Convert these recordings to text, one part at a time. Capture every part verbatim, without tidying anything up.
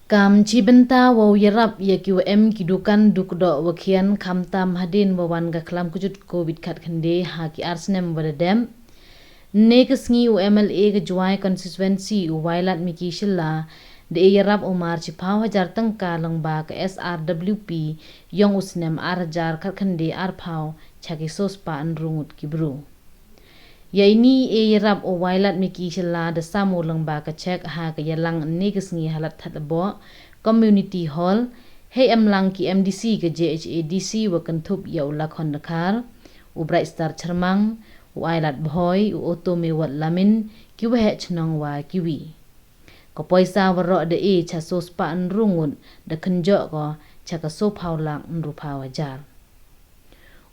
Kam chibynta wow yarap ya ki wa em ki dukan dukdoh wa khian khamtam hadien wa wan ka khlam kjut covid khatkhyndai ha ki ar snem wa da dep. Ne ka sngi u M L A ka Jowai constituency u Wailadmiki Shylla da e yarap u mar chiphaw hajar tyngka lyngba ka S R W P yong u snem ar hajar khatkhyndai arphaw cha ki sospah ynru ngut ki bru. Ya ini e yarap u Wailadmiki Shylla da sam u lyngba ka cheque ha ka yalang ne ka sngi ha Ladthadlaboh Community Hall, hei emlang ki M D C ka J H A D C wa kynthup ya u Lakhon Dkhar, u Brightstar Chyrmang, u Ailad Bhoi, u Oto Mewat Lamin, ki waheh chnong wa kiwi. Ka poisa waroh da e cha sospah ynru ngut da kynjoh ko cha ka sophaw lak ynruphaw hajar.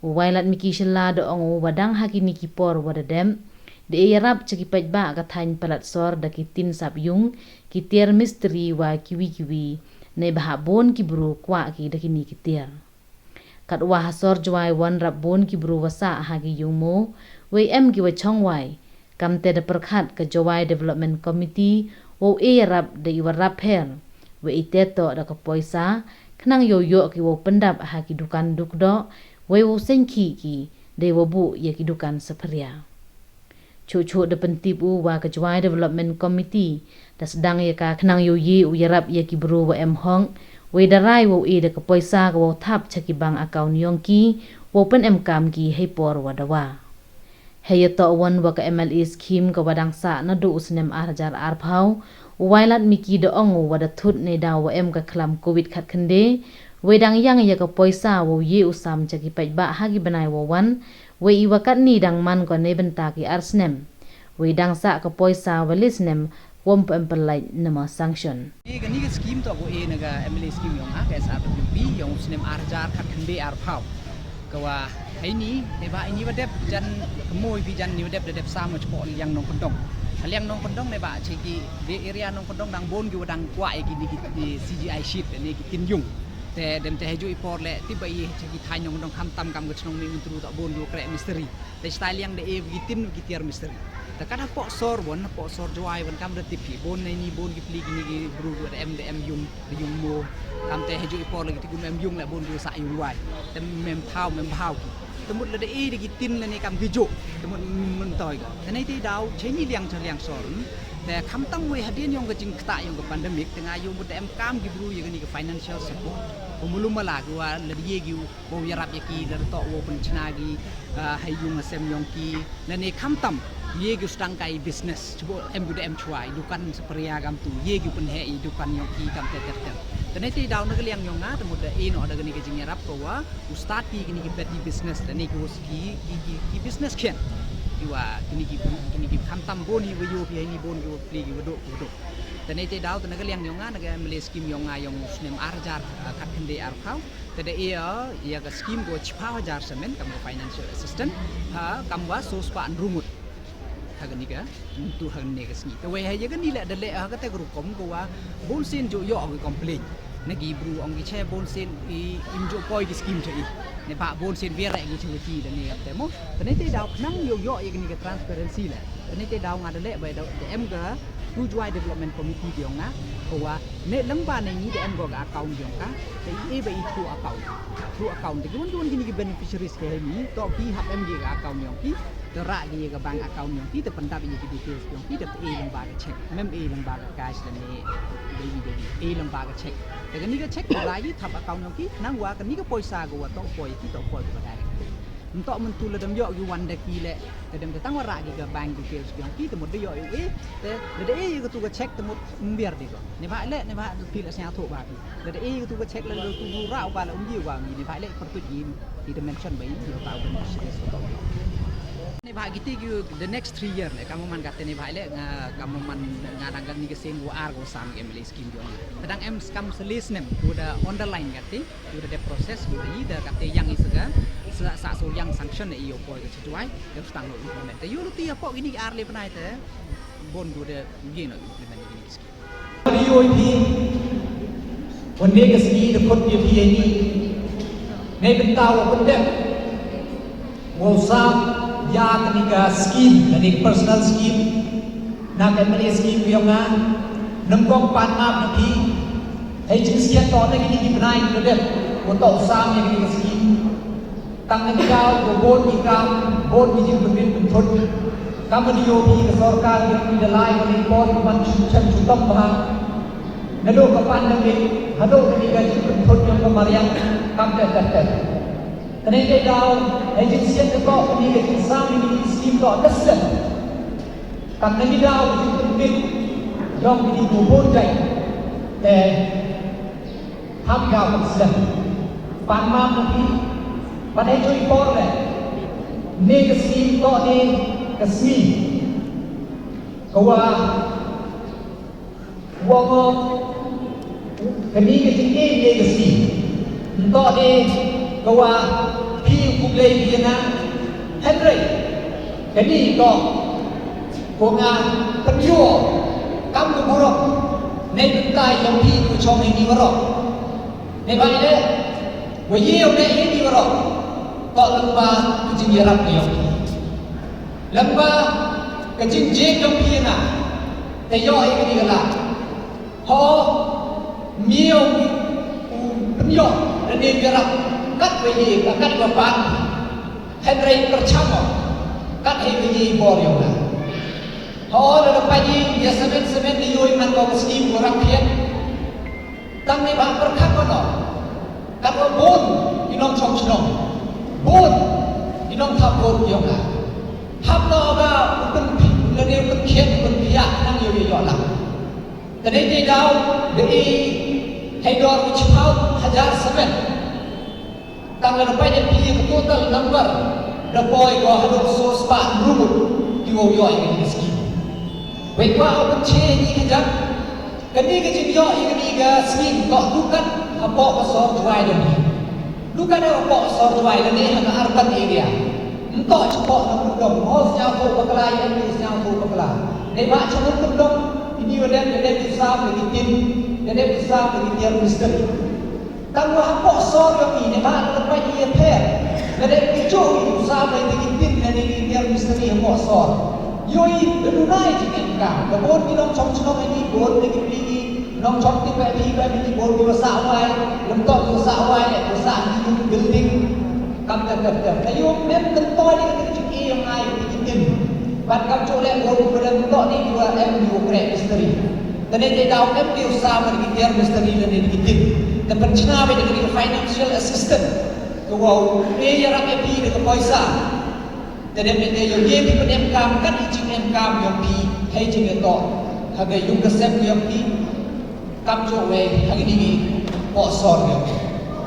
U Wailadmiki Shylla da ong u wa dang ha kini ki por wa da dep, da e yarap cha ki paidbah ka thaiñ Palatsor da ki tin sap yung, ki tiar mistri wa kiwi kiwi, neibhah bun ki bru kwah ki da kini ki tiar. Katwa ha sor Jowai wan rap bun ki bru wa sah ha ki yung moo, wei em ki wa chong wai. Kamte da pyrkhat ka Jowai Development Committee wow e yarap da i wa rap pher, wei i te toh da ka poisa, khnang yow yoh ki wow pyndap ha ki dukan dukdoh, wei wow seng khih ki, dei wa buh ya ki dukan sapharia. Chuh chuh da pyntip u wa ka Jowai Development Committee da sdang ya ka khnang yow ye u yarap ya ki bru wa em hok, wei da rai wow e da ka poisa ka wow thap cha ki bank account yong ki, wow pynemkam ki hei por wa dawa. Hei ya toh wan wa ka M L A scheme ka wa dang sah naduh u snem ar hajar arphaw, u Wailadmiki da ong u wa da thut neidaw wa em ka khlam covid khatkhyndai, wei dang yang ya ka poisa wow ye u sam cha ki paidbah ha ki bnai wa wan, wei i wa katni dang man ko neibynta ki ar snem. Wei dang sah ka poisa wa le snem, wom pem pynlait nama sanction. Ni ka, ni ka scheme toh ko e na ka M L A scheme yong nga, ka S R W P, yong u snem ar hajar khatkhyndai arphaw. Ka wa, hei ni, neibhah ini wa dep jan, ka moi bi jan ni wa dep, da dep sam chpoh liang Nongkyndong. Ka liang Nongkyndong neibhah chi ki, de area Nongkyndong dang bun ki wa dang kwah ya ki ni ki, ki C G I sheet, ni ki tin yung. Te dem te haju i por le, ti ba i chi ki thaiñ Nongkyndong khamtam kam ka chnong Mihmyntdu toh bun ki wa kreh mistri. Te chtai liang da e ki tin ki tiar mistri. Te kat hapoh sor wan, hapoh sor Jowai wan kam da tip hi. Bun nei ni bun ki pli ki ni ki bru da em, da em yung, da yung moo. Kamte haju i por le ki ti kum em yung le bun ki sah yung wai. Te mem thaw, mem bhaw ki. Te mut le da e da ki tin le ni kam ki jo. Te mut myntoi ko. Te nei te daw, chai ni liang cha liang sor. Te khamtam wei hadien yong ka jingktah yong ka pandemic. Te nga yung mut da em kam ki bru ya ka ni ka financial support. Pemulung mala ki wa le da ye ki wow yarap ya ki, da toh wow pynchna ki, ah, hei yung ha sem yong ki, lane khamtam, ye ki u sdang ka i business, chibun em ki da em chwa, i dukan sapharia kamtu, ye ki u pynheh i dukan yong ki kamte ter ter. Te nei te daw na ka liang yong nga, te mut da e noh da ka ni ka jingyarap ka wa, u start ki ki ni ki petty business, lane ki wa ki, ki, ki, ki business khian. Ki wa, ki ni ki, ki ni ki khamtam bun hi wa yoh hi ni bun ki wa pli ki wa doh, ki wa doh. Te nei te daw, te na ka liang yong nga, na ka M L A scheme yong nga yong u snem ar hajar, ah, khatkhyndai arphaw. Te da e ya, ya ka scheme ko chiphaw hajar samen, kam ka financial assistance, ha, kam wa sospah ynru ngut. Ha ka ni ka, ntu ha ka ni ka sngi. Te wei ha ya ka ni le da le ha ka te ka rukom ko wa, bun sien ju yoh ki complain. Na ki bru ong ki che bun sien i, im ju poi ki scheme cha i. Neibhah bun sien biar ki cha ki da ni kam te mo. Te nei te daw khnang yow yoh ya ka ni ka transparency le. Te nei te daw nga da le ba da, da em ka, tu Jowai Development Committee yong nga, ko wa, ne lang ba ne ni da em ko ka account yong ka, te i e ba i through account. Through account, te ki wan ki wan ki ni ki beneficiaries ki hei ni, toh ki hap em ki ka account yong ki, te rah ki ya ka bank account yong ki, te pyndap ya ki details yong ki, te e lang ba ka cheque, mem e lang ba ka cash lane, baby, baby, e lang ba ka cheque. Te ka ni ka cheque, te rah ki thap account yong ki, nang wa ka ni ka poisa ko wa toh poi ki, toh poi ko wa direct. Ntoh myntu le dem yoh ki wan da ki le, te dem te tang wa rah ki ka bank details yong ki, te mut da yoh i e, te le da e ka tu ka cheque te mut mbiar di ko. Neibhah le, neibhah phi le sñiawthooh ba phi. Le da e ka tu ka cheque le, le tu bu rah u ba le um ji u ba um ji, neibhah le pyrtuit i, i da mention ba i, i u ba u beneficiaries u toh. Neibhah ki te ki the next three year le, kam man ka te neibhah le, nga, kam man nga dang ka ni ka sien wa ar ko sam ki M L A scheme yong. Te dang em kam sa le snem, ko da underline ka te. Yow da dep process, yow da i da kate yang i sa ka, sa, sa so yang sanction i yow poi ka cha Jowai, yow stang yow implement. Te yow luti hapoh kini ki ar le bnai te, bun yow da ye noh implement kini ki scheme. Yow i phi, wan ne ka sngi da khot yow phi ya ni, neibynta wa pyndep, wow sam ya kani ka scheme, kani personal scheme, na ka M L A scheme yong nga, nyngkong pan map na phi, Hei jingsngewthuh na kini ki bnai kiwa dep, wa toh u sam ya kini ki scheme. Tang na ki daw wa boon ki kaam, boon ki jingpynbit pynthut. Kam wa da yoo phi ka sorkar yong i da lai wa da i por wa man chim chem chitom bha. Nadooh ka pandemic, hadooh kani ka jingpynthut yong ka mariang, kam tæ tæ tæ. Tæ neitæ daw, hei jingsngewthuh toh kani ka jingsam ya kini ki scheme toh da slem. Tang na ki daw ka jingpynbit yong kini kiwa boon jait, tæ ham i daw ka slem. Pan map na phi, pan hei jooh i por leh, ynne ka sngi toh de ka sngi kawa, wa mo, kani ka jingim ynne ka sngi, ymtoh de kawa phi u khublei phi ya nga, hynrei kani toh kawa nga pynyoo kam ka burom neibynta yong phi kiwa chong heini waroh. Neibhah leh, wa ye u leh yeini waroh, toh lyngba ka jingyarap ka yong phi, lyngba ka jingjied yong phi ya nga, tæ yoh i kani ka lad. Ho, ym ye u pynyoh lane yarap katwa ye, katwa pan, hynrei pyrchang o kat heiwa ye i bor yong nga. Ho, lada pait i ya samen samen da yoo i man ko ka scheme wa rap khian. Tang neibhah pyrkhat o noh, katwa boon ki nongchong chnong, boon ki nongthap vote yong nga, ham noh ka u pynphi lane u pynkhian u pynphiah nang yow yoh lang. Tæ neitæ daw, da e hei dor u chiphaw hajar samen. Tang lada pait ya phi ya ka total number, da poi ko hadooh soo spah ynru ngut kiwow yoh ya kani ka scheme. Wei kwah o pynche ini ka jam, kani ka jingyoh ya kani ka scheme toh du kat hapoh ka sor Jowai lane, du kat hapoh ka sor Jowai lane ha ka urban area. Ymtoh chapoh na Pyrtuid, ho sñiawthooh bakla, em u sñiawthooh bakla. Neibhah cha Pyrtuid, ini wa dep, da dep u sam da ki tin, da dep u sam da ki tiar mistri. Tangwa hapoh sor yong i, neibhah lada pait i yaphær, da dep ki jooh i u sam da ki tin lane ki tiar mistri hapoh sor. Yow i da duna i jingemkaam, da boon ki nongchong chnong ini, boon da ki pli ki nongchong tip bha phi bha phi, boon kiwa sah wai, ymtoh kiwa sah wai leh, kiwa sah ki building, kam tæ tæ tæ. Tæ yow ym em kyntoi da kani ka jinge yong i da ki tin. Bad kamjooh leh boon kiwa da ymtoh de kiwa em kiwa kreh mistri. Tæ neitæ daw em de u sam da ki tiar mistri lane da ki tin. Tæ pynchna bha da kani ka financial assistance kawow e yarap ya phi da ka poisa. Tæ dep neitæ yow ye phi pynemkaam kat i jingemkaam yong phi, hei jingyatoh ha ka yung ka sem yong phi, kamjooh wei ha kini ki pohsor yong phi.